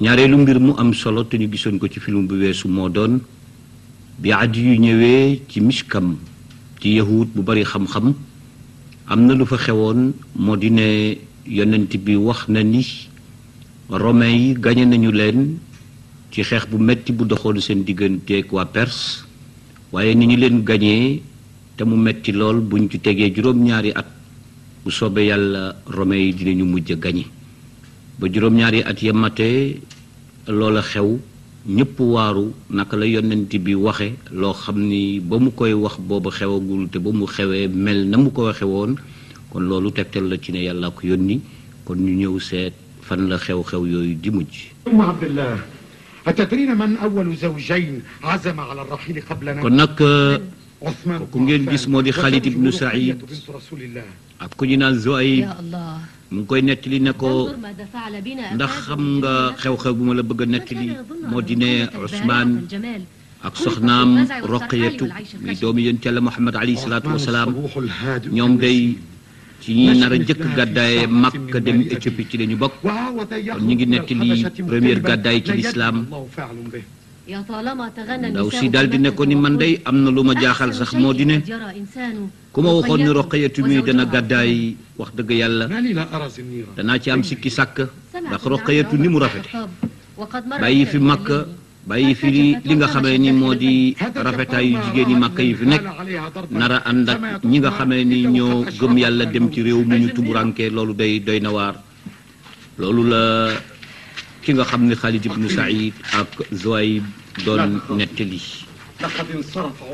ñaareelu mbir mu am solo te ñu gisoon ko ci film bu weesu moo doon bi Adi yu ñëwee ci Mishkam ci yahud bu bari xam-xam am na lu fa xewoon moo di ne yonent bi wax na ni romain yi gañe nañu leen ci xeex bu metti bu doxoon seen digganteeg waa Perse waaye ni ñu leen gañee te mu metti lool buñ ci tegee juróom-ñaari at bu soobee yàlla romain yi dinañu mujj a gañe ba juróom-ñaari at ya matee loola xew ñëpp waaru naka la yonent bi waxe loo xam ni ba mu koy wax booba xewagul te ba mu xewee mel na mu ko waxe woon kon loolu tegtal la ci ne yàlla ko yónni kon ñu ñëw seet fan la xew-xew yooyu di mujj. Abdullah atadrina man awwalu zawjayn azama ala ar-rahil qablana. kon nag ku ngeen gis moo di Khalid ibnu Saïd ak ku ñu naan Zuayb mu ngi koy nettali ne ko ndax xam nga xew-xew bu ma la bëgg a nettali moo di ne Ousmane ak soxnaam Roqiyatu mi doomi yonent Yàlla Muhammad alayhi salaatu wasalaam ñoom day ci ñi nar a jëkk gàddaay Makka dem Éthiopie ci lañu bokk kon ñu ngi nettali première gàddaay ci lislaam ndaw si daal di ne ko ni man day am na lu ma jaaxal sax moo di ne ku ma waxoon ni Roqiyatu mi dana gàddaay wax dëgg yàlla danaa ci am sikki sàkk ndax Roqiyatu ni mu rafete bàyyi fi Makka bàyyi fi li nga xamee ni moo di rafetaayu jigéen yi Makka yi fi nekk nara ànd ak ñi nga xamee ni ñoo gëm yàlla dem ci réew mu ñu tumuranke loolu day doy na waar loolu la ki nga xam ne Khalid ibnu Saïd ak Zuayb doon nettali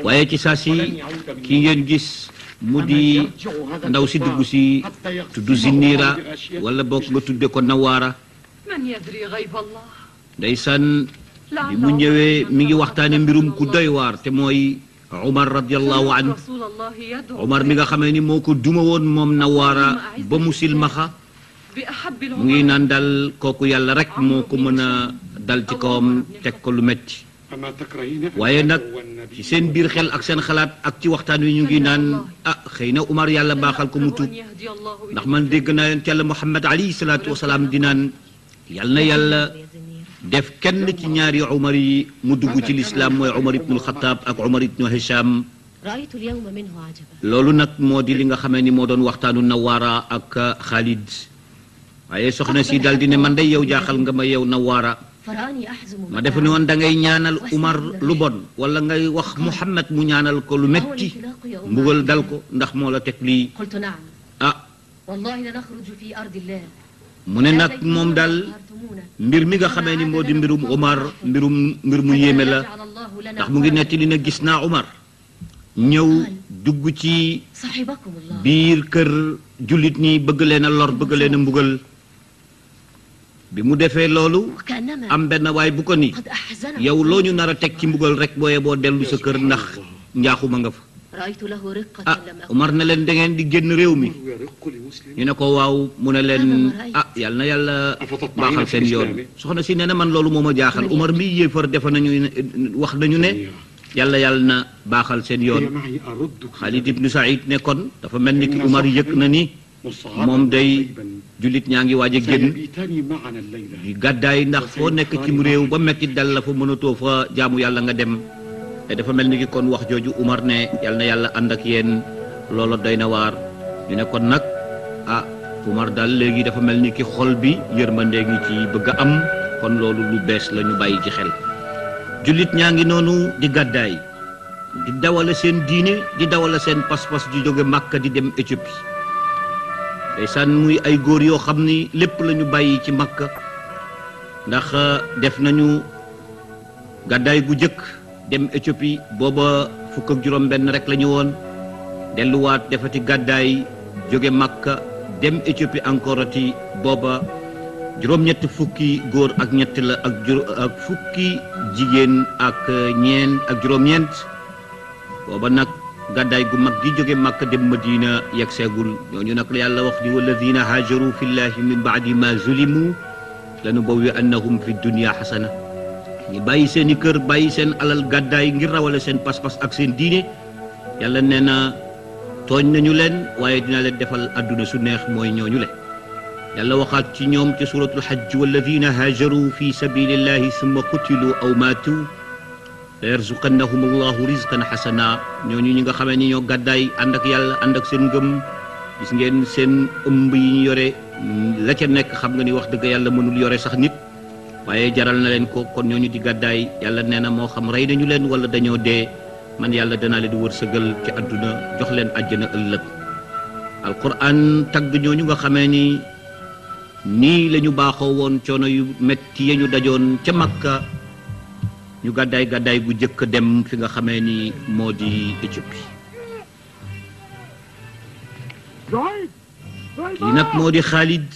waaye ci saa si ki ngeen gis mu di ndaw si dugg si tudd Zinniira wala bokk nga tudde ko Nawaara ndeysaan bi mu ñëwee mi ngi waxtaane mbirum ku doy waar te mooy Umar radiyallahu anhu Umar mi nga xamee ni moo ko duma woon moom Nawaara ba mu silmaxa mu ngi naan dal kooku yàlla rek moo ko mën a dal ci kawam teg ko lu metti waaye nag ci seen biir xel ak seen xalaat ak ci waxtaan wi ñu ngi naan xëy na Umar yàlla baaxal ko mu tuub ndax man dégg naa yonent Yàlla Muhammad alayhi salaatu wasalaam di naan yal na yàlla def kenn ci ñaari Umar yi mu dugg ci lislaam mooy Umar ibnul Xataab ak Umar ibnu Hisham loolu nag moo di li nga xamee ni moo doon waxtaanu Nawaara ak Khalid waaye soxna si daal di ne man day yow jaaxal nga ma yow Nawaara ma def ni woon da ngay ñaanal Umar lu bon wala ngay wax Muhammad mu ñaanal ko lu metti mbugal dal ko ndax moo la teg lii mu ne nag moom daal mbir mi nga xamee ni moo di mbirum Umar mbir mu yéeme la ndax mu ngi netti li ne gis naa Umar ñëw dugg ci biir kër jullit ñi bëgg leen a lor bëgg leen a mbugal bi mu defee loolu am benn waay bu ko ni yow loo ñu nar a teg ci mbugal rek booyee boo dellu sa kër ndax njaaxuma nga fa Umar ne leen da ngeen di génn réew mi ñu ne ko waaw mu ne leen yal na yàlla baaxal seen yoon soxna si nee na man loolu moo ma jaaxal Umar mi yéefar defa nañu wax nañu ne yàlla na baaxal seen yoon Khalid ibnu Saïd ne kon dafa mel ni ki Umar yëg na ni moom day jullit ñaa ngi waaj a génn di gàddaay ndax foo nekk ci réew ba metti dal la fa mënatoo fa jaamu yàlla nga dem te dafa mel ni ki kon wax jooju Umar ne yal na yàlla ànd ak yéen loola doy na waar ñu ne kon nag Umar daal léegi dafa mel ni ki xol bi yërmande ngi ci bëgg a am kon loolu lu bees la ñu bàyyi ci xel jullit ñaa ngi noonu di gàddaay di dawale seen diine di dawale seen pas-pas di jóge Makka di dem Éthiopie ndeysaan muy ay góor yoo xam ni lépp la ñu bàyyi ci Makka ndax def nañu gàddaay gu jëkk dem Éthiopie booba fukk ak juróom benn rek la ñu woon delluwaat defati gàddaay jóge Makka dem Éthiopie encore ati booba juróom-ñett fukki góor ak ñett la ak fukki jigéen ak juróom-ñeent booba nag gàddaay gu mag gi jóge Makka dem Madina yegg seegul ñooñu nag la yàlla wax di walladina haajaru fillahi min baadi ma zulimu lanubawwi'annahum fi dunya xasana ñu bàyyi seen i kër bàyyi seen alal gàddaay ngir rawale seen pas-pas ak seen diine yàlla nee na tooñ nañu leen waaye dina leen defal adduna su neex mooy ñooñu le yàlla waxaat ci ñoom ci suratul hajj walladina haajaru fi sabilillahi summa qutilu aw maatu la yarzuqannahum allahu rizqan xasana. ñooñu ñi nga xamee ni ñoo gàddaay ànd ak yàlla ànd ak seen ngëm, gis ngeen seen ëmb yi ñu yore la ca nekk xam nga ni wax dëgg yàlla mënul yore sax nit, waaye jaral na leen ko. kon ñooñu di gàddaay yàlla nee na moo xam rey nañu leen wala dañoo dee, man yàlla danaa leen di wërsëgal ci àdduna jox leen àjjana ëllëg. alquran tagg ñooñu nga xamee ni nii la ñu baaxoo woon coono yu metti ya ñu dajoon ca Makka, ñu gàddaay gàddaay gu jëkk dem fi nga xamee ni moo di Éthiopie. kii nag moo di Xaalid,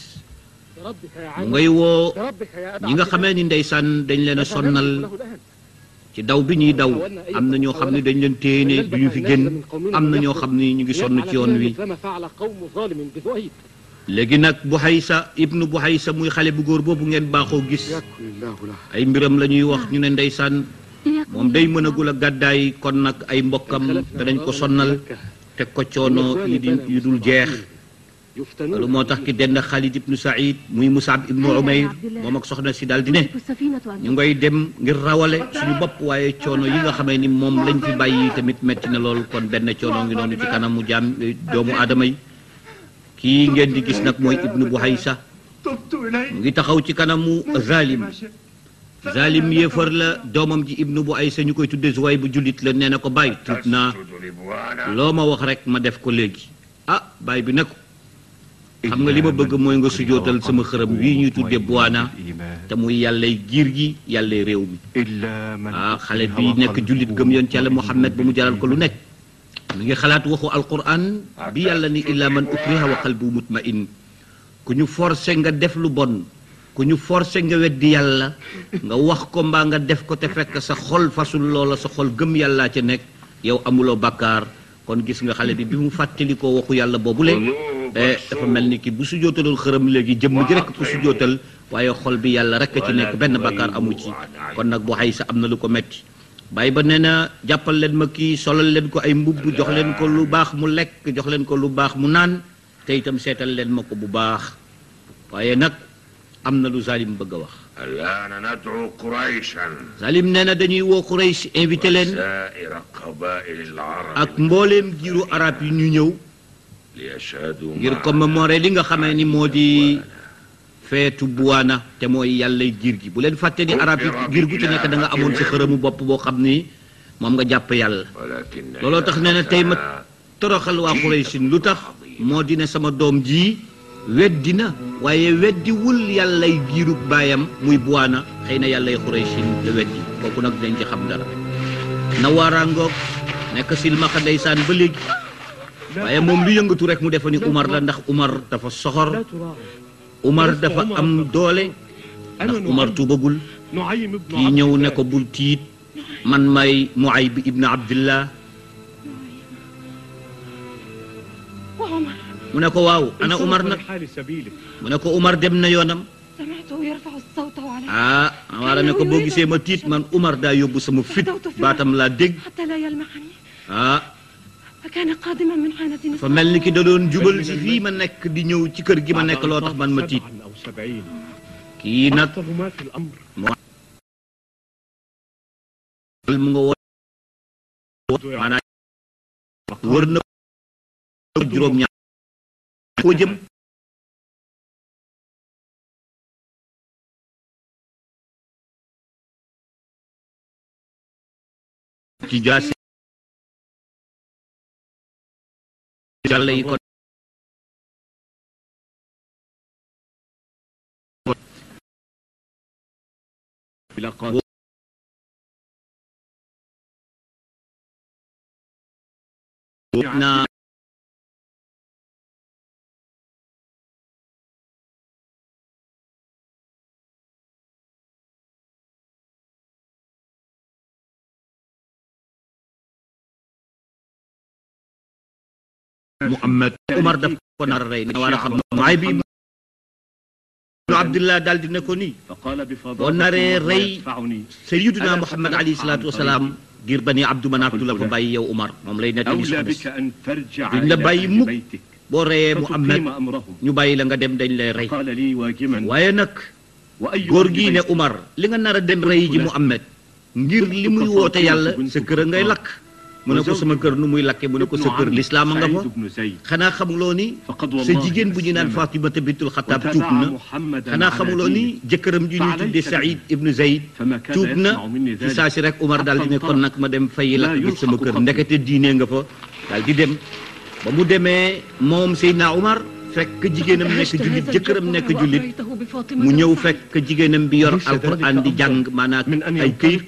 mu ngay woo ñi nga xamee ni ndeysaan dañ leen a sonnal ci daw bi ñuy daw. am na ñoo xam ne dañ leen téye ne du ñu fi génn, am na ñoo xam ne ñu ngi sonn ci yoon wi. léegi nag Buhaysa ibnu Buhaysa muy xale bu góor boobu ngeen baaxoo gis, ay mbiram la ñuy wax ñu ne ndeysaan moom day mënagul a gàddaay, kon nag ay mbokkam danañ ko sonnal teg ko coono yu dul jeex. loolu moo tax ki dend Xaalid ibnu Saïd muy Musab ibnu Umayr moom ak soxna si daal di ne ñu ngay dem ngir rawale suñu bopp, waaye coono yi nga xamee ni moom lañ fi bàyyi tamit metti na lool. kon benn coono ngi noonu ci kanamu jaam doomu aadama yi. kii ngeen di gis nag mooy ibnu Buhaysa, mu ngi taxaw ci kanamu Zalim. Zalim yéefar la, doomam ji ibnu Buhaysa ñu koy tudde Zuway bu jullit la. nee na ko bàyyi tuub naa, loo ma wax rek ma def ko léegi. ah baay bi ne ko xam nga li ma bëgg mooy nga sujootal sama xërëm wii ñuy tudde Buwaana, te muy yàllay giir gi yàllay réew mi. xale bi nekk jullit gëm yoon ci yàlla Muhammad ba mu jaral ko lu nekk, mi ngi xalaat waxu alquran bi yàlla ni illa man ukriha wa qalbu mutmain. ku ñu forcé nga def lu bon, ku ñu forcé nga weddi yàlla, nga wax ko mbaa nga def ko te fekk sa xol fasul loola, sa xol gëm yàllaa ca nekk, yow amuloo bàkkaar. kon gis nga xale bi mu fàttali ko waxu yàlla boobule, dafa mel ni ki bu sujjootaloon xërëm léegi jëmm ji rek ku sujjootal, waaye xol bi yàlla rek ci nekk, benn bàkkaar amu ci. kon nag Buhaysa am na lu ko metti. bàyyi ba nee na jàppal leen ma kii, solal leen ko ay mbubb, jox leen ko lu baax mu lekk, jox leen ko lu baax mu naan, te itam seetal leen ma ko bu baax. waaye nag am na lu Zalim bëgg a wax. الآن ندعو قريشا Zalim nee na dañuy woo Quraysh invité leen سائر قبائل العرب ak mbooleem giiru arab yi ñu ñëw ليشهدوا ngir commémorer li nga xamee ni moo di feetu Buwaana, te mooy yàllay giir gi. bu leen fàtte ni arab yi giir gu ci nekk da nga amoon sa xërëmu bopp boo xam ni moom nga jàpp yàlla. looloo tax nee na tey ma toroxal waa Quraysh. lu tax moo di ne sama doom ji weddi na, waaye weddiwul yàllay giirug baayam muy Buwaana, xëy na yàllay Quraysh la weddi. kooku nag dañ ci xam dara. Nawaaraangoog nekk silmaxa ndeysaan ba léegi, waaye moom lu yëngatu rek mu defa ni Umar la, ndax Umar dafa soxor, Umar dafa am doole, ndax Umar tuubagul. kii ñëw ne ko bul tiit, man may Muayb ibn Abdillah. mu ne ko waaw ana Umar nag, mu ne ko Umar dem na yoonam. Nawaara ne ko boo gisee ma tiit man Umar daa yóbbu sama fit, baatam laa dégg. fa mel ni ki da doon jubal si fii ma nekk di ñëw ci kër gi ma nekk, loo tax man ma tiit. kii nag mu nga woo maanaam wër na juróom-ñaar koo jëm ci jaasi yàlla yi kon na Muhammad Umar daf ko nar a rey ne war a xam Muayb ibn Abdillah daal di ne ko nii boo naree rey Sayyiduna Muhammad alayhi salaatu wasalaam ngir Bani Abdu Manaaf du la ko bàyyi yow Umar. moom lay nettali soxna si duñ la bàyyi mukk boo reyee Muhammad ñu bàyyi la nga dem dañ lay rey waaye nag góor gii ne Umar li nga nar a dem rey ji Muhammad ngir li muy woote yàlla sa kër a ngay lakk mu ne ko sama kër nu muy lakke mu ne ko sa kër lislaam a nga fa xanaa xamuloo ni sa jigéen bu ñu naan Fatimata bintul Xataab tuub na xanaa xamuloo ni jëkkëram ji ñuy tuddee Saïd ibnu Zayd tuub na ci saa si rek Umar daal di ne kon nag ma dem fayi lakk bi sama kër ndekete diine nga fa daal di dem ba mu demee moom Seydina Umar fekk jigéenam nekk jullit jëkkëram nekk jullit mu ñëw fekk jigéenam bi yor alquran di jàng maanaam ay këyit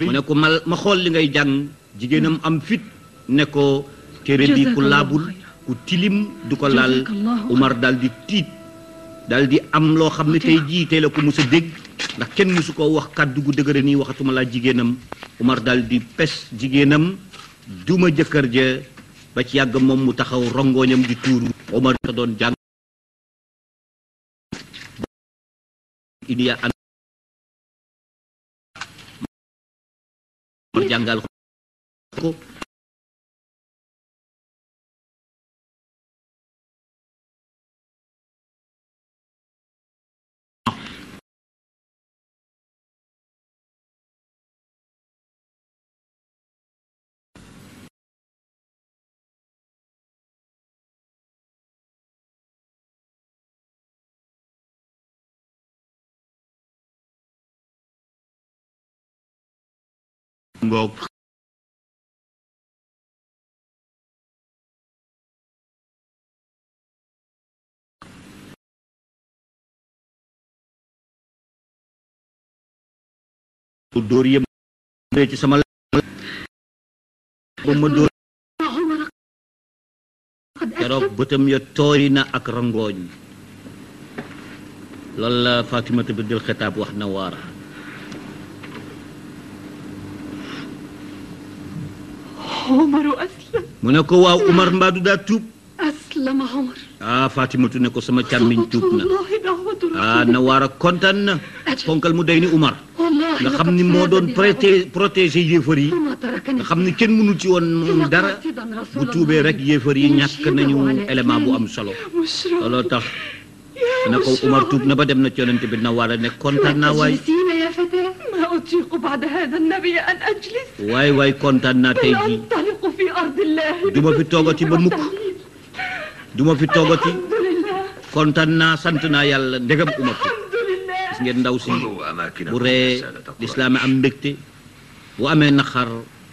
mu ne ko ma xool li ngay jàng jigéenam am fit ne ko téere bi ku laabul ku tilim du ko laal Umar daal di tiit daal di am loo xam ne tey jii tey la ko mos a dégg ndax kenn mosu koo wax kàddu gu dëgëre nii waxatuma laa jigéenam Umar daal di pes jigéenam duma jëkkër ja ba ci yàgg moom mu taxaw rongoñam di tuuru Umar ta doon jàng iniya an jàngal ko ngoog dóor yëm ci sama ba ma dóor keroog bëtam ya tooy na ak rangooñ loolu la Fatimata bintul Xataab wax na waara عمر أسلم mu ne ko waaw Umar mbaa du daa tuub أسلم عمر Fatimatu ne ko sama càmmiñ tuub na والله دعوة رسول na waara kontaan na ponkal mu day ni Umar والله nga xam ni moo doon protéger yéefar yi ثم تركني nga xam ni kenn mënu ci woon moom dara bu tuubee rek yéefar yi ñàkk nañu élément bu am solo looloo tax ne ko Umar tuub na ba dem na ci yonent bi na waara ne kontaan naa waay تجلسين يا فتاة ما أطيق بعد هذا النبي أن أجلس waay kontaan naa tey jii أنطلق في أرض الله duma fi toogati ba mukk duma fi toogati الحمد لله kontaan naa sant naa yàlla ndegam Umar tuub الحمد لله gis ngeen ndaw si خذوا أماكنكم bu ree رسالة lislaam am mbégte bu amee naqar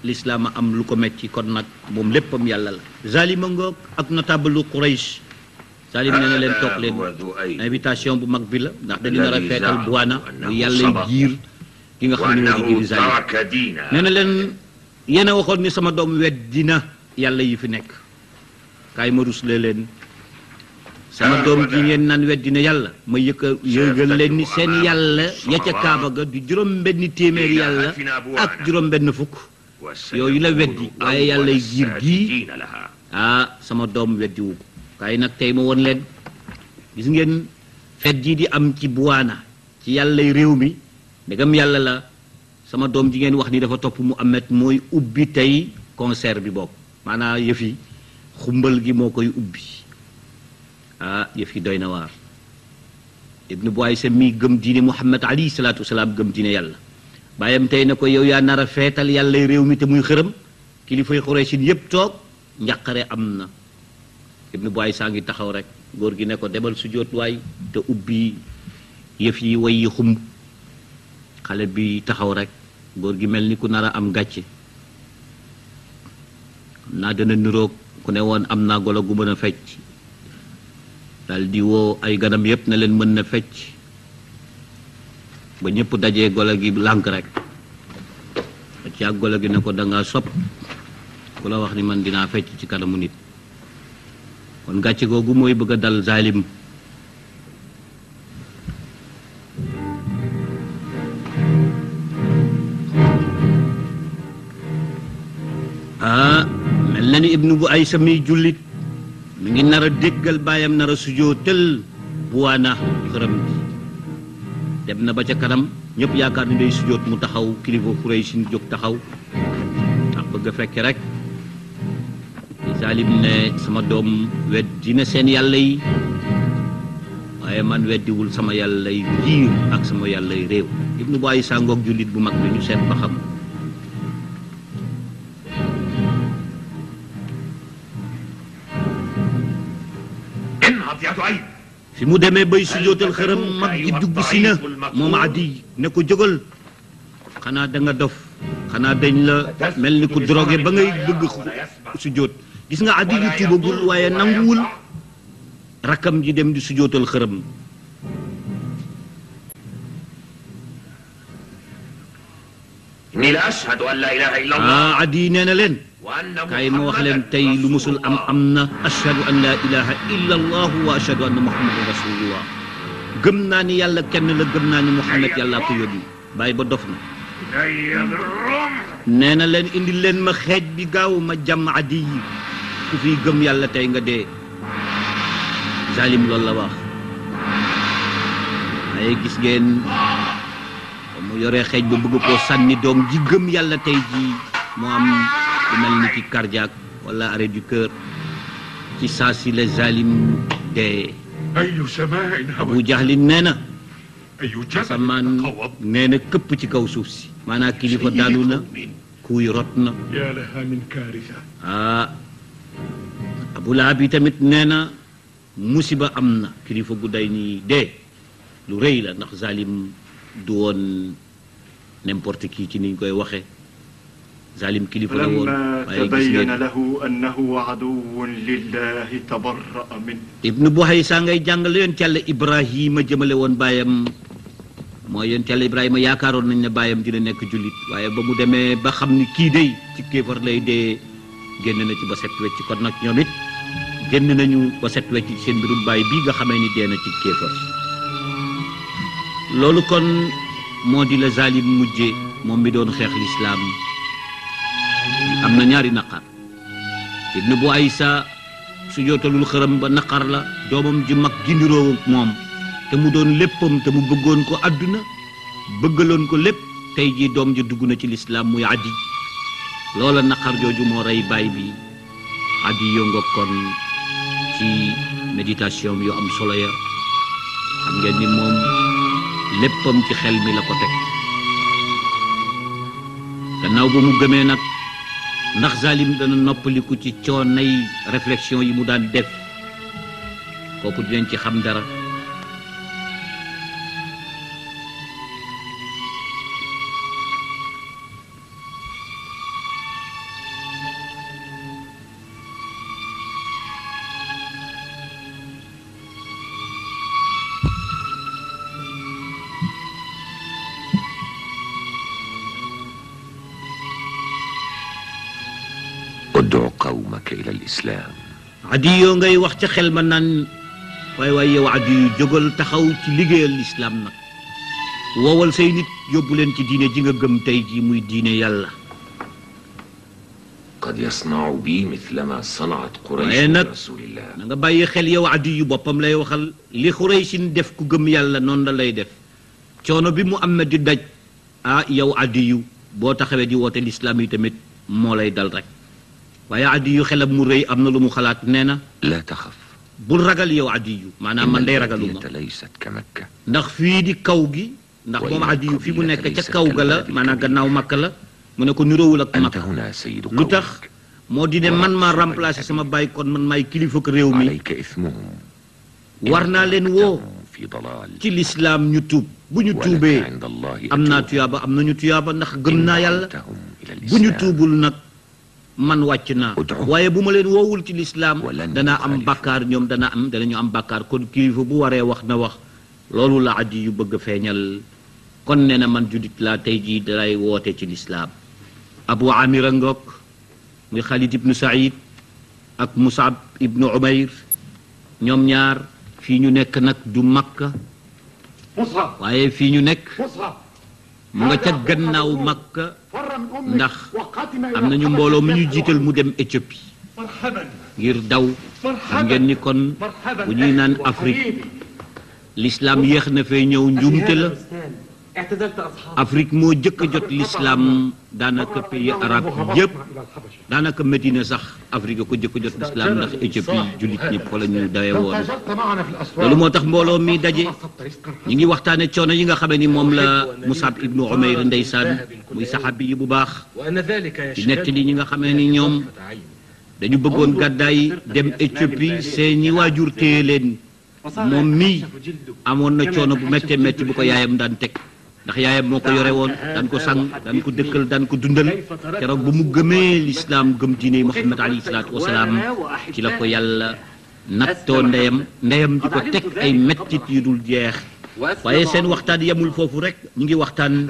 lislaam am lu ko metti kon nag moom léppam yàlla la zalima ngoog ak notable Quraysh Salim nee na leen toog leen invitation bu mag bi la ndax dañu nar a feetal Buwaana muy yàlla jiir ki nga xam ne moo di jiir Zalim nee na leen yéen a waxoon ni sama doom weddina yàlla yi fi nekk kaay ma rusle leen sama doom ji ngeen naan weddina yàlla ma yëgal leen ni seen yàlla ya ca Kaaba ga di juróom-benni téeméeri yàlla ak juróom-benn fukk yooyu la weddi waaye yàlla jiir gii sama doom weddiwu ko kaay nag tey ma woon leen gis ngeen fet jii di am ci Buwaana ci yàllay réew mi ndegam yàlla la sama doom ji ngeen wax ni dafa topp Muhammad mooy ubbi tey concert bi bokk maanaam yëf yi xumbal gi moo koy ubbi yëf yi doy na waar Ibnu Buaysa mi gëm diine Muhammad alayhi salaatu wasalaam gëm diine yàlla bàyyam tey na ko yow yaa nar a feetal yàllay réew mi te muy xërëm kilifay Xuraysin yépp toog njàqare am na Ibnu Buaysa ngi taxaw rek góor gi ne ko demal sujjóot waay te ubbi yëf yi way yi xumb xale bi taxaw rek góor gi mel ni ku nar a am gàcce naa dana niroog ku ne woon am naa golo gu mën a fecc dal di woo ay ganam yépp ne leen mën na fecc ba ñëpp dajee golo gi lànk rek ci ak golo gi ne ko danga sopp ku la wax ni man dinaa fecc ci kanamu nit kon gàcce googu mooy bëgg a dal Zalim mel na ni Ibnu Buaysa mi jullit mi ngi nar a déggal baayam nar a sujootal Buwaana xërëm bi dem na ba ca kanam ñëpp yaakaar ni day sujoot mu taxaw kilifa Quraysh jóg taxaw ndax bëgg a fekke rek Salim ne sama doom weddi na seen yàlla yi waaye man weddiwul sama yàlla yi giir ak sama yàlla yi réew. Ibnu Baayi sàngoog jullit bu mag bi ñu seet ba xam. fi mu demee bay sujootal xërëm mag ji dugg si na moom Adi ne ko jógal xanaa da nga dof xanaa dañ la mel ni ku drogué ba ngay bëgg sujoot. gis nga Adi yu tuubagul waaye nanguwul rakkam ji dem di sujootal xërëm. Adi nee na leen kaay ma wax leen tey lu musul am na ashhadu an la ilaha illa allah wa ashhadu anna muhammadan rasulullah. gëm naa ni yàlla kenn la, gëm naa ni muhammad yàlla ko yónni. bàyyi ba dof na nee na leen indil leen ma xeej bi gaaw ma jàmm Adi yi ku fi gëm yàlla tey nga dee. Salim loolu la wax. waaye gis ngeen mu yoree xeej ba bëgg koo sànni doom ji gëm yàlla tey ji mu am ku mel ni ki cardiaque wala arrêt du cœur. ci saa si la Salim dee. Abu Jahlin nee na asamaan nee na këpp ci kaw suuf si maanaam kilifa daanu na kuy rot na. Abu Lahab yi tamit nee na musiba am na kilifa gu day ni dee lu rëy la ndax Salim du woon n'importe qui ci niñ koy waxe. Salim kilifa la woon waaye gis ngeen annahu aduwwun lillahi tabarra'a min. Ibnu Buhaysa ngay jàngale yoon Yàlla Ibrahima jëmale woon baayam mooy yoon Yàlla Ibrahima yaakaaroon nañ ne baayam dina nekk jullit waaye ba mu demee ba xam ni kii day ci kéefar lay dee génn na ci ba set wecc. kon nag ñoom it génn nañu ba set wecc ci seen mbirum baay bii nga xamee ni dee na ci kéefar. loolu kon moo di la Salim mujje moom mi doon xeex lislaam. am na ñaari naqar. Ibnu Buhaysa su jootalul xërëm ba naqar la doomam ji mag gindiroo moom te mu doon léppam te mu bëggoon ko àdduna bëggaloon ko lépp tey jii doom ji dugg na ci lislaam muy Adi. loola naqar jooju moo rey baay bi. Adi yongo kon ci méditation yu am solo ya. xam ngeen ni moom léppam ci xel mi la ko teg. gannaaw ba mu gëmee nag ndax Salim dana noppaliku ci coonay réflexion yi mu daan def kooku dinañ ci xam dara. ud'u qawmaka ila al-islam. Adi yoo ngay wax ca xel ma naan waay yow Adi yu jógal taxaw ci liggéeyal lislaam nag woowal say nit yóbbu leen ci diine ji nga gëm tey ji muy diine yàlla. qad yasna'u bi mithla ma sana'at Quraysh waaye bi nag rasulillah. na nga bàyyi xel yow Adi yu boppam lay waxal li Quraysin def ku gëm yàlla noonu la lay def. coono bi mu am na di daj yow Adi yu boo taxawee di woote lislaam yi tamit moo lay dal rek. waaye Adi yu xelam mu rëy am na lu mu xalaat nee na. la taxaf. bul ragal yow Adi yu maanaam man day ragaluma ndax fii di kaw gi ndax moom Adi yu fi mu nekk ca kaw ga la maanaam gannaaw Makka la mu ne ko niroowul ak Makka. lu tax moo di ne man maa remplacé sama baay kon man maay kilifa ko réew mi war naa leen woo ci lislaam ñu tuub. bu ñu tuubee am naa tuyaaba am nañu tuyaaba ndax gëm naa yàlla. bu ñu tuubul nag man wàcc naa waaye bu ma leen woowul ci lislaam danaa am bàkkaar ñoom danañu am bàkkaar kon kilifa bu waree wax na wax. loolu la Adi yu bëgg a feeñal kon nee na man judit laa tey jii dalay woote ci lislaam. Abu Amir ngoog muy Khalid ibnu Saïd ak Musab ibnu Umayr ñoom ñaar fii ñu nekk nag du Makka waaye fii ñu nekk mu nga ca gannaaw Makka ndax am nañu mbooloo mu ñu jiital mu dem Éthiopie ngir daw. xam ngeen ni kon bu ñuy naan Afrique l'islam yéex na fee ñëw njuumte la Afrique moo jëkk a jot l'islam daanaka pays arabe yëpp daanaka Médina sax Afrique ko jëkk a jot l'islam ndax Éthiopie jullit ñi fa la ñu dawee woon loolu moo tax mbooloo mi daje ñi ngi waxtaane coono yi nga xamee ni moom la Musab ibnu Umayr ndeysaan muy saxaabi yi bu baax di nettali ñi nga xamee ni ñoom dañu bëggoon gàddaay dem Éthiopie seeni waajur téye leen moom mii amoon na coono bu méttee métti bu ko yaayam daan teg ndax yaayam moo ko yore woon daan ko sang daan ko dëkkal daan ko dundal keroog ba mu gëmee lislaam gëm diine Muhammad alayhi salaatu wasalaam ci la ko yàlla nattoo ndeyam di ko teg ay mettit yu dul jeex waaye seen waxtaan yemul foofu rek ñu ngi waxtaan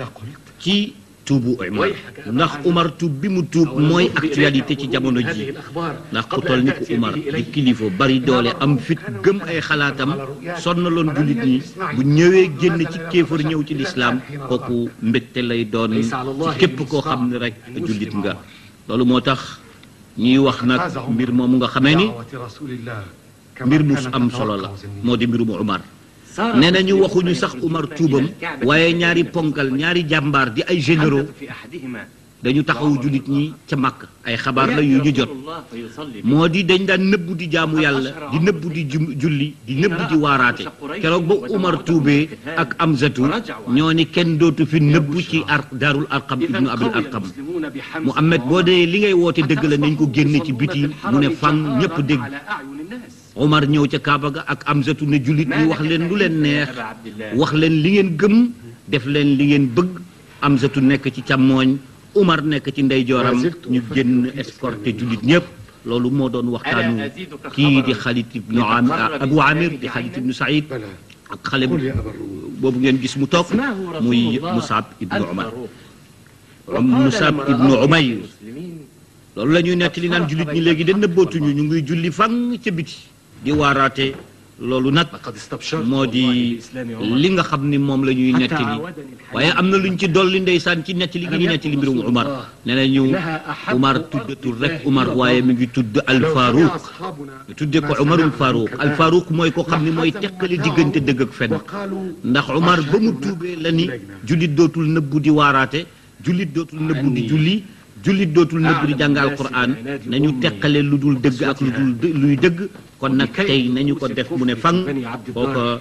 ci tuubu Umar ndax Umar tuub bi mu tuub mooy actualité ci jamono ji ndax ku toll ni ku Umar di kilifa bari doole am fit gëm ay xalaatam sonnaloon jullit ñi bu ñëwee génn ci kéefar ñëw ci lislaam kooku mbégte lay doon ci képp koo xam ne rek jullit nga loolu moo tax ñuy wax nag mbir moomu nga xamee ni mbir mu am solo la moo di mbirum Umar nee nañu waxuñu sax Umar tuubam waaye ñaari ponkal ñaari jàmbaar di ay généraux dañu taxawu jullit ñi ca Makka ay xabaar la yu ñu jot moo di dañ daan nëbbu di jaamu yàlla di nëbbu di julli di nëbbu di waaraate keroog ba Umar tuubee ak Amzatu ñoo ni kenn dootu fi nëbbu ci Daarul Arqam ibnu Abil Arqam Muhammad boo dee li ngay woote dëgg la nañ ko génne ci biti mu ne fang ñëpp dégg Omar ñëw ca Kaaba ga ak Amzatu ne jullit ñi wax leen lu leen neex wax leen li ngeen gëm def leen li ngeen bëgg Amzatu nekk ci càmmooñ Omar nekk ci ndeyjooram ñu génn escorté jullit ñëpp loolu moo doon waxtaanu kii di Xaalid ibnu Abu Amir di Xaalid ibnu Saïd ak xale boobu ngeen gis mu toog muy Musab ibnu Umar Musab ibnu Umayr loolu la ñuy nettali naan jullit ñi léegi de nëbbootuñu ñu ngi julli fang ca biti di waaraate loolu nag moo di li nga xam ni moom la ñuy nettali waaye am na luñ ci dolli ndeysaan ci nettali gi ñu nettali mbirum Umar nee nañu Umar tuddatul rek Umar waaye mi ngi tudd Al-Faruq ñu tuddee ko Umarul Faruq Al-Faruq mooy ko xam ni mooy teqale diggante dëgg ak fen ndax Umar ba mu tuubee la ni jullit dootul nëbbu di waaraate jullit dootul nëbbu di julli jullit dootul nëbbu di jàng alquran nañu teqale lu dul dëgg ak luy dëgg kon nag tey nañu ko def mu ne fang kooko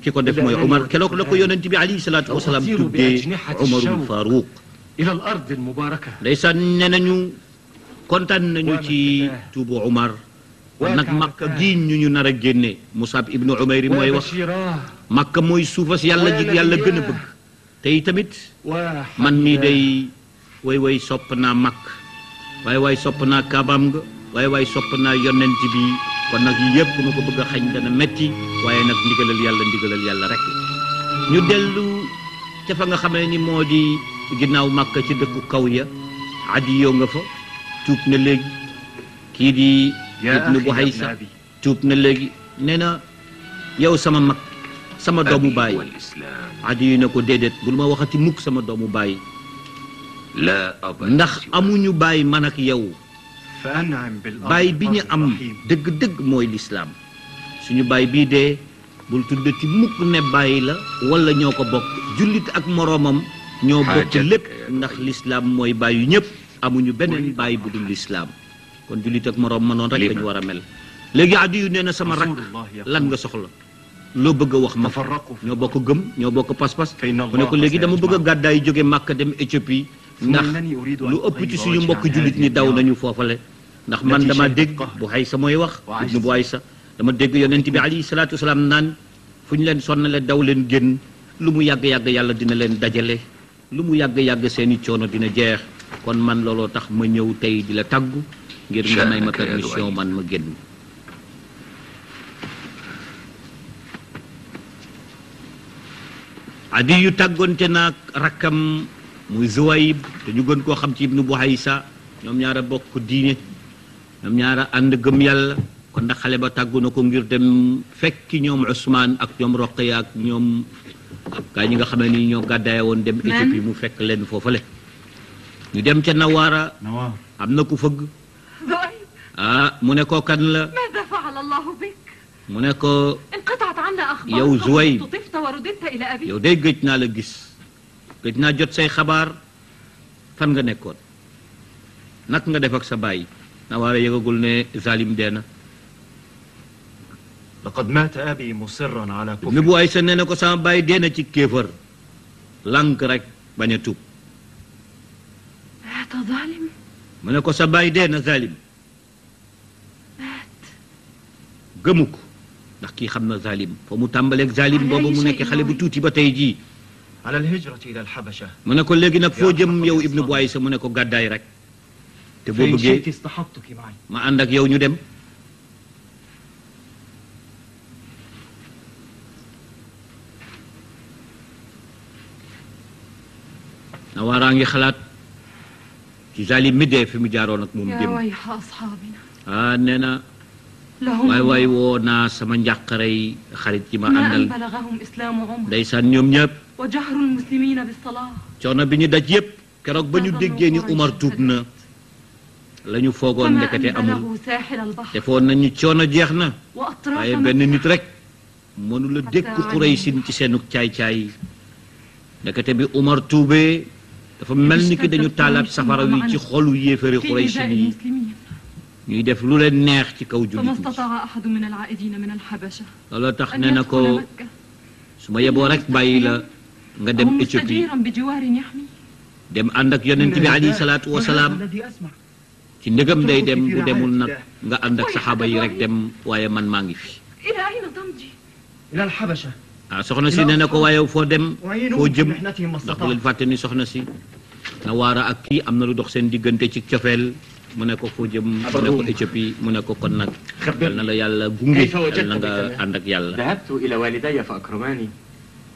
ki ko def mooy Umar keroog la ko yonent bi alayhi salaatu wasalaam tuddee Umarul Faruq ndeysaan ne nañu kontaan nañu ci tuubu Umar kon nag Makka gi ñu nar a génne Musab ibnu Umayr mooy wax Makka mooy suufas yàlla ji yàlla gën a bëgg tey tamit man mii day way sopp naa Makk waay sopp naa Kaabaam nga waay sopp naa yonent bi kon nag yëpp ma ko bëgg a xañ dana metti waaye nag ndigalal yàlla rek ñu dellu ca fa nga xamee ni moo di ginnaaw Makka ci dëkku kaw ya Adi yoo nga fa tuub na léegi kii di Ibnu Buhaysa tuub na léegi nee na yow sama mag sama doomu baay Adi yu ne ko déedéet bul ma waxati mukk sama doomu baay ndax amuñu baay man ak yow baay bi ñu am dëgg-dëgg mooy lislaam suñu baay bii dee bul tuddati mukk ne baay la wala ñoo ko bokk jullit ak moroomam ñoo bokk lépp ndax lislaam mooy baay yu ñëpp amuñu beneen baay bu dul lislaam kon jullit ak moroom ma noonu rek lañu war a mel léegi Adi yu nee na sama rakk lan nga soxla loo bëgg a wax ma ñoo bokk gëm ñoo bokk pas-pas mu ne ko léegi dama bëgg a gàddaay jóge Makka dem Éthiopie ndax lu ëpp ci suñu mbokk jullit ñi daw nañu foofale ndax man dama dégg Buhaysa mooy wax ibnu Buhaysa dama dégg yonent bi alayhi salaatu wasalaam naan fu ñu leen sonnale daw leen génn lu mu yàgg-yàgg yàlla dina leen dajale lu mu yàgg-yàgg seeni coono dina jeex kon man looloo tax ma ñëw tey di la tàggu ngir nga may ma permission man ma génn Adi yu tàggoonte naag rakkam muy Zuwayb te ñu gën koo xam ci ibnu Buhaysa ñoom ñaara bokk diine ñoom ñaara ànd gëm yàlla kon ndax xale ba tàggu na ko ngir dem fekki ñoom Usmaan ak ñoom Roqiya ak ñoom gaa ñi nga xam ne ni ñoo gàddaaya woon dem Éthiopie mu fekk leen foofale ñu dem ca Nawaara am na ku fëgg mu ne ko kan la mu ne ko yow Zuwayb yow day gëj naa la gis gëj naa jot say xabaar fan nga nekkoon nak nga def ak sa baay Nawaara yëgagul ne Zalim dee na لقد مات أبي مصرا على Ibnu Bu Aysa nee na ko sama baay dee na ci kéefër lànk rek bañ a tuub مات ظالم mu ne ko sa baay dee na Zalim مات gëmu ko ndax kii xam na Zalim fa mu tàmbaleeg Zalim boobu mu nekk xale bu tuuti ba tey jii على الهجرة إلى الحبشة mu ne ko léegi nag foo jëm yow Ibnu Bu Aysa mu ne ko gàddaay rek te boo فإن bëggee شئت اصطحبتك معي ma ànd ak yow ñu dem Nawaaraa ngi xalaat ci Zalim mi dee fi mu jaaroon ak moom يا dem ويح أصحابنا nee na لهم waay woo naa sama njàqarey xarit yi ma ما أن àndal بلغهم إسلام عمر ndeysaan ñoom ñëpp وجهر المسلمين بالصلاة coono bi ñu daj yépp keroog ba ñu déggee ni Umar tuub na la ñu foogoon وما ndekete أن amul بلغوا ساحل البحر defoon nañu coono jeex na وأطراف waaye benn nit rek mënula dékku Quraysin ci seenu caay-caay ndekete bi Umar tuubee dafa mel ni ki dañu taalaat safara wi ci xolu yéefari في Quraysin إيذاء yi المسلمين ñuy def lu leen neex ci kaw فما jullit ñi استطاع أحد من العائدين من الحبشة looloo tax أن nee na يدخل ko مكة su ma yeboo rek bàyyi la nga dem وهو Éthiopie مستجيرا بجوار يحمي dem ànd ak yonent bi alayhi salaatu wasalaam الذي أسمع ci ndegam day dem bu demul nag nga ànd ak saxaaba yi rek dem waaye man maa ngi fi إلى أين تمضي؟ إلى الحبشة ah soxna si nee na ko waaye foo dem foo jëm محنتهم ما ndax bu leen استطاع fàtte ni soxna si Nawaara ak kii am na lu dox seen diggante ci cofeel mu ne ko foo jëm mu ne ko Éthiopie mu ne ko kon nag yal na la yàlla gunge yal na nga ànd ak yàlla ذهبت إلى والدي فأكرماني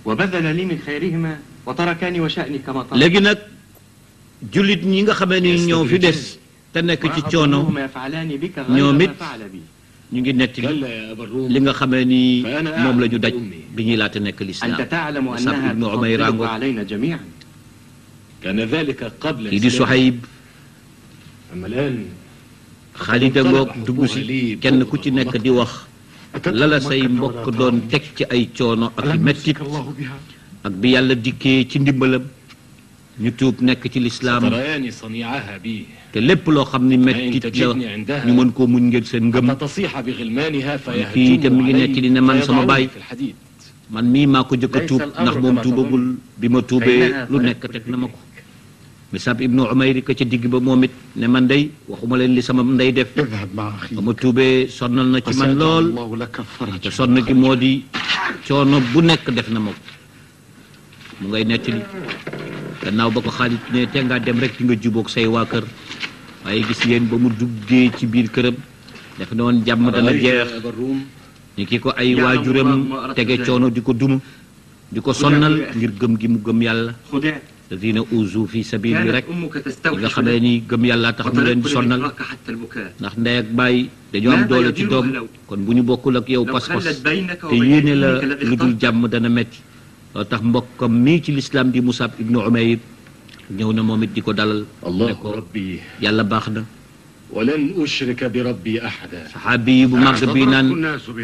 وبذل لي من خيرهما وتركاني وشأني كما ترك léegi nag jullit ñi nga xamee ni ñoo fi des te nekk ci coono وأظنهما يفعلان بك ñoom غير it ما فعل بي ñu ngi nettali li nga xamee ni moom la ñu daj bi ñuy laata nekk lislaam أنت تعلم Musab أنها ibnu Umayr تفضلك ngoog علينا جميعا كان ذلك قبل kii di Suhayb أما الآن Xaalid ngoog dugg si kenn ku ci nekk di wax la la say mbokk doon teg ci ay coono ak i mettit الله بها ak bi yàlla dikkee ci ndimbalam ñu tuub nekk ci lislaam ترياني صنيعها بي te lépp loo xam ni mettit la ñu mën koo muñ ngeen seen ngëm حتى تصيح بغلمانها kii itam mi ngi nekk di ne man sama baay في الحديد man mii maa ko jëkk a tuub ndax moom tuubagul bi ma tuubee lu nekk teg na ma ko Musab ibnu Umayr ka ca digg ba moom it ne man day waxuma leen li sama ndey def اذهب مع أخيك ba ma tuubee sonnal na ci man فسيجعل lool الله لك te فرجا sonn gi moo di coono bu nekk def na ma ko mu ngay nettali gannaaw ba ko Xaalid ne te ngaa dem rek di nga jubóog say waa kër waaye gis ngeen ba mu duggee ci biir këram def na woon jàmm dana jeex أبا الروم ni ki ko ay waajuram tege coono di ko duma di ko sonnal ngir gëm gi mu gëm yàlla خدعت alladina uzu fi sabili rek كانت أمك yi nga تستوحش xamee ni gëm yàlla tax mu leen di وتنقل sonnal ذكراك حتى البكاء ndax ndey ak baay dañoo am doole ci doom kon bu ñu bokkul ak yow لو pas-pas خلت بينك te وبين yéene la دينك الذي lu dul اخترته jàmm dana metti loolu tax mbokkam mii ci lislaam di Musab ibnu Umayr ñëw na moom it di ko dalal ne الله ko ربي yàlla baax na ولن أشرك بربي أحدا saxaabi yi bu màgg bi naan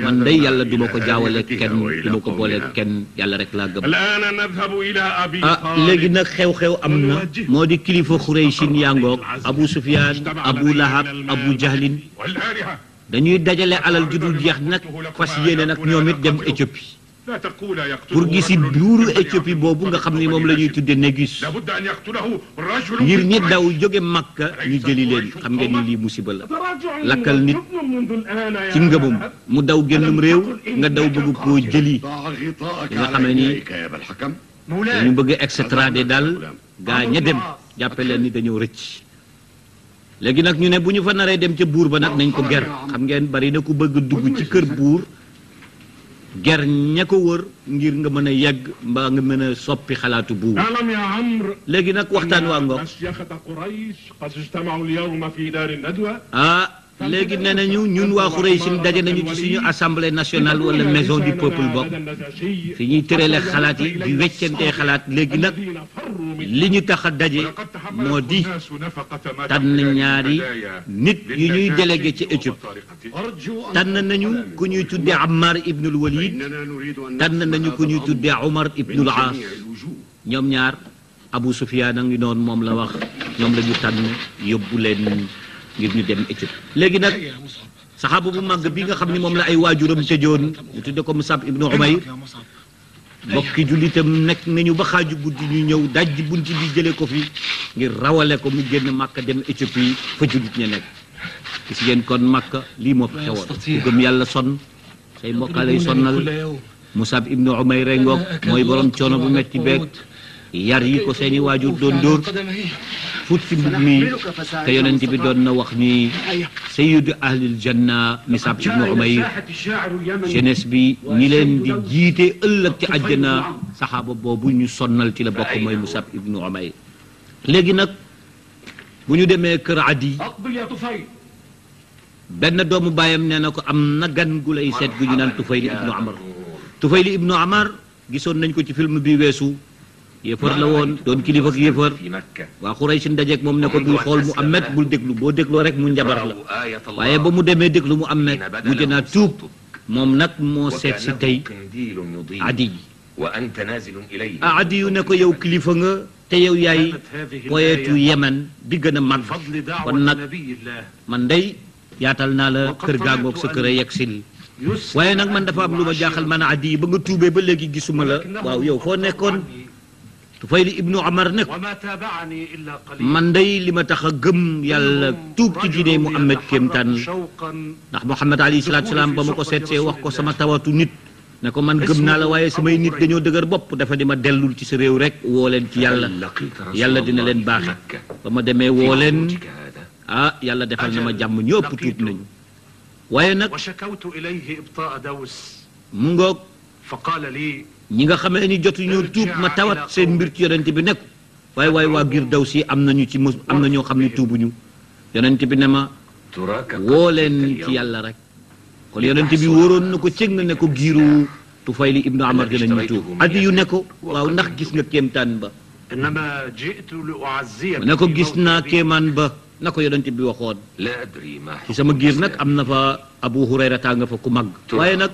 man day yàlla du ma ko jaawale kenn du ma ko boole kenn yàlla rek laa gëm الآن نذهب إلى أبي léegi nag xew-xew am na moo di kilifa Xuraysin yaa ngoog Abu Sufyaan Abu Lahab Abu Jahlin والآلهة dañuy dajale alal ju dul jeex nag fas yéene nag ñoom it dem Éthiopie لا تقول يقتله pour gisi رجل buuru Éthiopie boobu nga xam ni moom la ñuy tudde Négus لابد أن يقتله رجل ngir ñi من daw jóge Makka ñu jëli leen xam ngeen ni lii musiba la lakkal nit منذ الآن يا ci ngëmam mu daw génnum réew nga daw bëgg koo jëli ضع غطاءك nga على xamee ni إليك يا أبا الحكم dañu bëgg extrader daal gaa ña dem jàppe leen ni dañoo rëcc léegi nag ñu ne bu ñu fa naree dem ca buur ba nag nañ ko ger xam ngeen bari na ku bëgg dugg ci kër buur ger ña ko wër ngir nga mën a yegg mbaa nga mën a soppi xalaatu buur اعلم يا عمرو léegi nag waxtaan waa ngoog مشيخة قريش قد اجتمعوا اليوم في دار الندوة ah léegi nee nañu ñun waa Xuraysin daje nañu ci suñu assemblée nationale wala maison du peuple bokk fi ñuy tërale xalaat yi di weccantee xalaat léegi nag li ñu tax a daje moo di tànn ñaari nit yu ñuy délégué ci Éthiopie tànn nañu ku ñuy tuddee Ammar ibnul Walid إننا نريد أن tànn nañu ku ñuy tuddee Umar ibnul Aas جميع الوجوه ñoom ñaar Abu Sufyaan a ngi noonu moom la wax ñoom la ñu tànn yóbbu leen ngir ñu dem Éthiopie. léegi nag saxaaba bu màgg bi nga xam ni moom la ay waajuram tëjoon ñu tudde ko Musab ibnu Umayr mbokki jullitam nekk nañu ba xaaju guddi ñu ñëw dajji bunti bi jëlee ko fi ngir rawale ko mu génn Màkka dem Éthiopie fa jullit ña nekk. gis ngeen kon Màkka lii moo fi xewoon ku gëm yàlla sonn say mbokka lay sonnal. Musab ibnu Umayr ngoog mooy borom coono bu metti beeg yar yi ko seeni waajur doon dóor fut si mbub mi te yonent bi doon na wax ni sayyidu ahlil janna Musab ibnu Umayr jeunesse bi ñi leen di jiite ëllëg ci àjjana saxaaba boobu ñu sonnal ci la bokk mooy Musab ibnu Umayr. léegi nag bu ñu demee kër Adi benn doomu baayam nee na ko am na gan gu lay seet gu ñu naan Tufayli ibnu Amar. Tufayli ibnu Amar gisoon nañ ko ci film bi weesu yéefar la woon doon kilifa ak yéefar waa Quraysh ndajeek moom ne ko bul xool Muhammad bul déglu boo dégloo rek mu njabar la waaye ba mu demee déglu Muhammad mujj naa tuub moom nag moo seet si tey Adi Adi yu ne ko yow kilifa nga te yow yaay poètu Yemen bi gën a mag kon nag man day yaatal naa la kër gaangoog sa kër a yegsil waaye nag man dafa am lu ma jaaxal man Adi ba nga tuubee ba léegi gisuma la waaw yow foo nekkoon Tufayli ibnu Amar nekk man day li ma tax a gëm yàlla tuub ci diine Muhammad kéemtaan ndax Muhammad alayhi salaatu salaam ba ma ko seetsee wax ko sama tawatu nit ne ko man gëm naa la waaye samay nit dañoo dëgër bopp dafa di ma dellul ci sa réew rek woo leen ci yàlla yàlla dina leen baaxe ba ma demee woo leen yàlla defal na ma jàmm ñëpp tuub nañu waaye nag mu ngoog ñi nga xamee ni jotuñoo tuub ma tawat seen mbir ci yonent bi nekk waaye waa giir daw si am nañu ci am na ñoo xam ne tuubuñu yonent bi ne ma woo leen ci yàlla rek kon yonent bi wóoroon na ko cëng ne ko giiru Tufayli ibnu Amar dinañu tuub Adi yu ne ko waaw ndax gis nga kéemtaan ba ne ko gis naa kéemaan ba na ko yonent bi waxoon ci sama giir nag am na fa Abu Hurayra taa nga fa ku mag waaye nag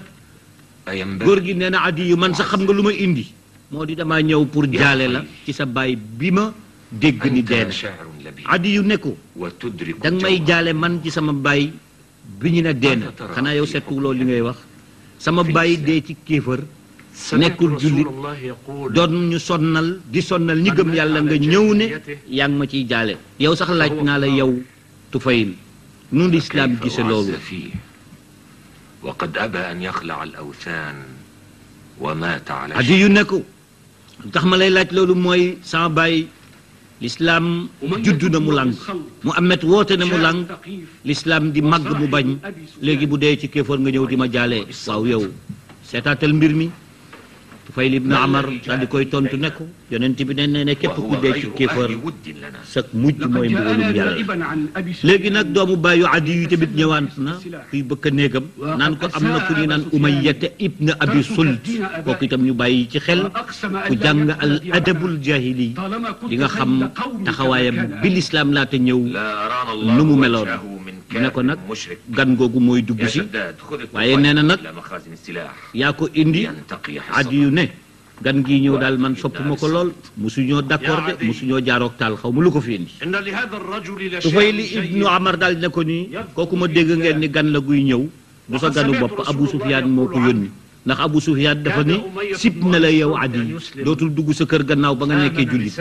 góor gi nee na Adi yu man sax xam nga lu ma indi moo di damaa ñëw pour jaale la ci sa baay bi ma dégg ni dee na Adi yu ne ko danga may jaale man ci sama baay bi ñu ne dee na xanaa yow seetlu loolu li ngay wax sama baay dee ci kéefër nekkul jullit doon ñu sonnal di sonnal ñi gëm yàlla nga ñëw ne yaa ngi ma ciy jaale yow sax laaj naa la yow Tufayl nu lislaam gise loolu وقد أبى أن يخلع الأوثان ومات على Adi yu ne ko tax ma lay laaj loolu mooy sama baay l'islam juddu na mu làng Muhammad woote na mu làng l'islam di màgg mu bañ léegi bu dee ci kéefar nga ñëw di ma jaalee waaw yow seetaatal mbir mi Tufayl ibn Amar daal di koy tontu ne ko yonent bi ne képp ku dee ci kéefar sak mujj mooy mbugalum yàlla léegi nag doomu bàyyu Adi yu tamit ñëwaat na kuy bëkk a néegam naan ko am na ku ñu naan Umayyata ibn Abi Sult kooku itam ñu bàyyi ci xel ku jàng al adabul jahili di nga xam taxawaayam bi lislaam laata ñëw nu mu meloon mu ne ko nag gan googu mooy dugg si waaye nee na nag yaa ko indi Adi yu ne gan gii ñëw daal man soppuma ko lool musuñoo d'accord de musuñoo jaaroog taal xaw ma lu ko fi indi Tufayli ibnu Amar daal ne ko ni kooku ma dégg ngeen ni gan la guy ñëw du sa ganu bopp Abu Sufyaan moo ko yónni ndax Abu Sufyaan dafa ni sib na la yow Adi dootul dugg sa kër gannaaw ba nga nekkee jullit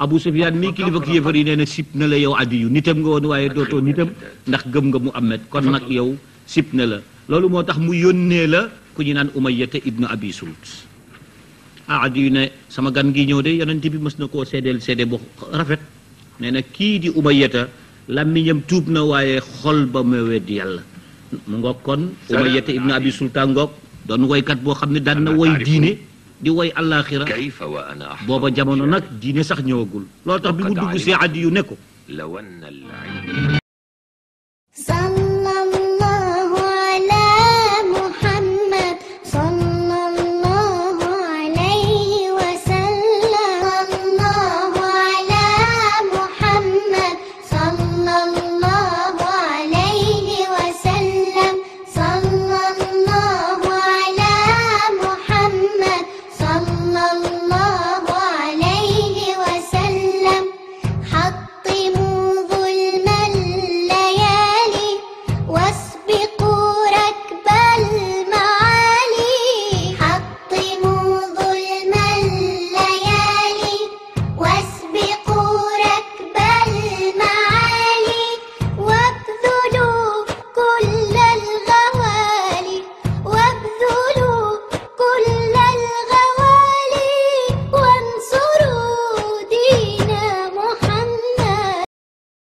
Abu Sufyaan mii kilifa ak yéefar yi nee na sib na la yow Adi yu nitam nga woon waaye dootoo nitam ndax gëm nga Muhammad kon nag yow sib na la loolu moo tax mu yónnee la ku ñu naan Umayyata ibnu Abi Sult Adi yu ne sama gan gi ñëw de yonent bi mës na koo seedeel seede bu rafet nee na kii di Umayyata làmmiñam tuub na waaye xol ba ma weddi yàlla mu ngoog kon Umayyata ibnu Abi Sult ngoog doon woykat boo xam ne daan na woy diine di woy àllaaxira booba jamono nag diine sax ñëwagul loolu tax bi mu dugg see Adi yu ne ko